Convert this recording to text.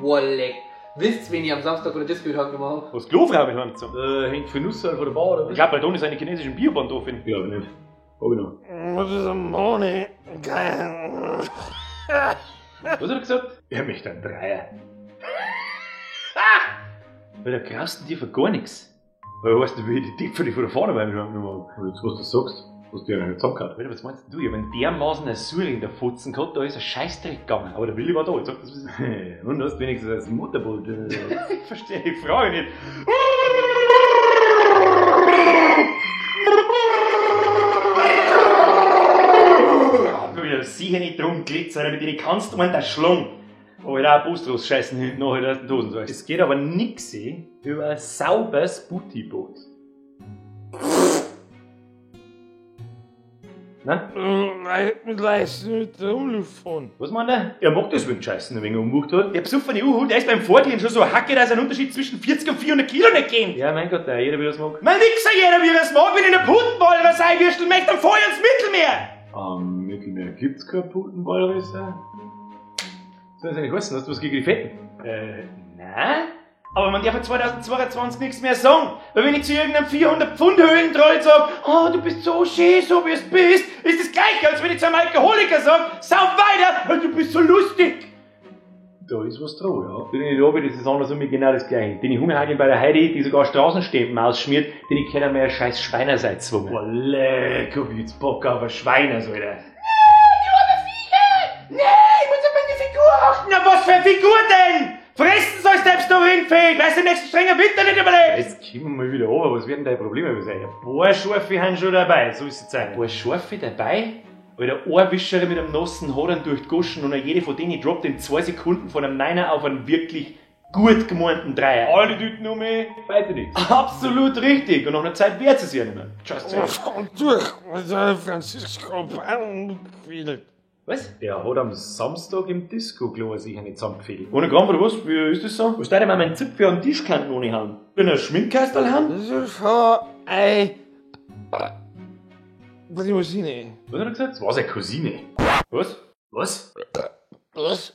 Boah, leck. Wisst wen ich am Samstag oder Disco mit heimgenommen hab? Was Klofrau mit heimgezogen? Hängt von Nussal von der Bar, oder Ich glaub, bei Toni seine chinesischen Bioband finden. Glaub ich nicht. Hab ich noch. Was hat er gesagt? Er möchte einen Dreier. Weil da graust du dir für gar nichts. Aber weißt du, wie ich die Dipfel von der Fahne bei mir heimgenommen hab? Und jetzt, was du sagst, was du ja noch nicht zusammengehört. Alter, was meinst du? Ich hab einen dermaßen eine Sure in der Fotzen gehabt, da ist ein Scheißdreck gegangen. Aber der Willi war da, ich sag das, was ist. Und hast wenigstens das Motorboot. Ich verstehe die Frage nicht. Du wieder sicher nicht drum glitzern, mit denen kannst du einen der Schlung. Aber da Bus rausscheißen hinten noch in der Dosen. So. Es geht aber nix über ein sauberes Booty-Boot. Na? Was meint er? Er mag das wegen Scheißen, wenn er umbucht hat. Der besoffene Uhu, der ist beim Vorgehen schon so hacke, dass er einen Unterschied zwischen 40 und 400 Kilo nicht kennt. Ja, mein Gott, der, jeder wie das mag. Mein Wichser, jeder wie das mag, wenn ich in der Putenwalrus einwürsteln möchte, dann fahr ich ins Mittelmeer. Am Mittelmeer gibt's kein Putenwalrisse. Soll das eigentlich heißen? Hast du was gegen die Fetten? Nein. Aber man darf ja 2022 nichts mehr sagen. Weil wenn ich zu irgendeinem 400-Pfund-Höhlentroll sag, oh, du bist so schön, so wie es bist, ist das gleiche, als wenn ich zu einem Alkoholiker sag, sauf weiter, du bist so lustig. Da ist was dran, ja. Den ich da bin, das ist andersrum genau das Gleiche. Den ich Hungerhaken bei der Heidi, die sogar Straßenstempen ausschmiert, den ich keiner mehr scheiß Schweinerseits zwungen. Boah, leck, hab ich jetzt Bock auf ein Schwein, Alter. Die arme Viecher! Nee, ich muss auf meine Figur achten! Na, was für eine Figur denn? Fressen sollst selbst noch hinfällt, weißt du, den nächsten strengen Winter nicht überlebst! Jetzt kommen wir mal wieder runter, was werden deine Probleme sein? Ein paar Scharfe haben schon dabei, so ist es sein. Ein paar Scharfe dabei? Alter, ein Wischere mit einem nassen Hodern durch die Goschen und jede von denen droppt in 2 Sekunden von einem Niner auf einen wirklich gut gemeinten Dreier. Alle Tüten um mich, weiter nichts. Absolut richtig. Und nach einer Zeit wehrt es ja nicht mehr. Just Was? Der hat am Samstag im Disco-Klo sich eine zusammengefädelt. Ohne Krampf oder was? Wie ist das so? Was darf ich mal meinen Zipfel an den Tischkanten ohne hauen? Bin ein Schminkkastel haben? Was hat er gesagt? Das war seine Cousine. Was? Was? Was?